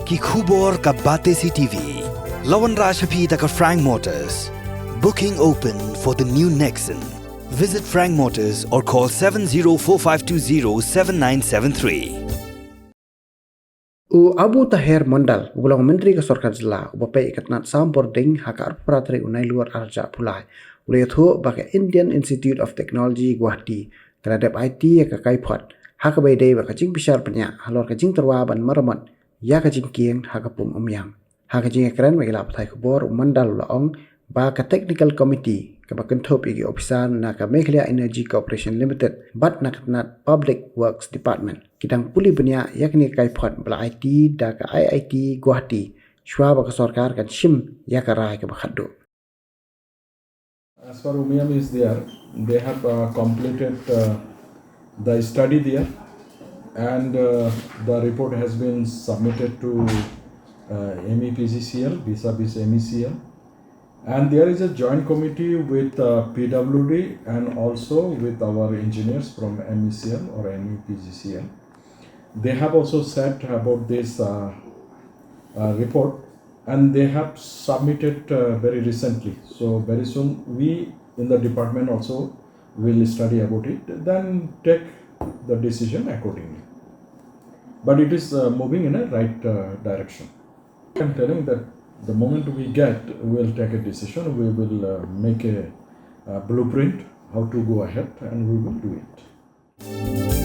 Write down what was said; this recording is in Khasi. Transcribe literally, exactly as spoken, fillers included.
Ki khubor ka Batesi T V. La wanrah sha phi da ka Frank Motors. Booking open for the new Nexon. Visit Frank Motors or call seven zero four five two zero seven nine seven three. U Abu Taher Mondal, uba long Myntri ka Sorkar Jylla, uba peit ïa ka tnat sam bording ha ka arphew phra tarik u Nailur arhajar arphew lai, u la ïathuh ba ka Indian Institute of Technology Guwahati ka la dep aiti ïa ka kaiphod ha kaba ïadei bad ka jingbishar bniah halor ka jingtyrwa ban maramot ïa ka jingkieng ha ka pung Umïang. Ha ka jingïakren bad ki lad pathai khubor, u Mondal u la ong ba ka Technical Committee kaba kynthup ïa ki ophisar na ka Meghalaya Energy Corporation Limited bad na ka tnat Public Works Department ki dang pule bniah ïa kane ka kaiphod ba la aiti da ka I I T Guwahati, shuwa ba ka sorkar kan shim ïa ka rai kaba khatduh. As far Umïang is there, they have uh, completed uh, the study there, and uh, the report has been submitted to uh, M E P G C L, vis-a-vis M E C L. And there is a joint committee with uh, P W D and also with our engineers from M E C L or M E P G C L. They have also said about this uh, uh, report, and they have submitted uh, very recently. So very soon we in the department also will study about it, then take the decision accordingly. But it is uh, moving in a right uh, direction. I'm telling that the moment we get, we'll take a decision. We will uh, make a uh, blueprint how to go ahead, and we will do it.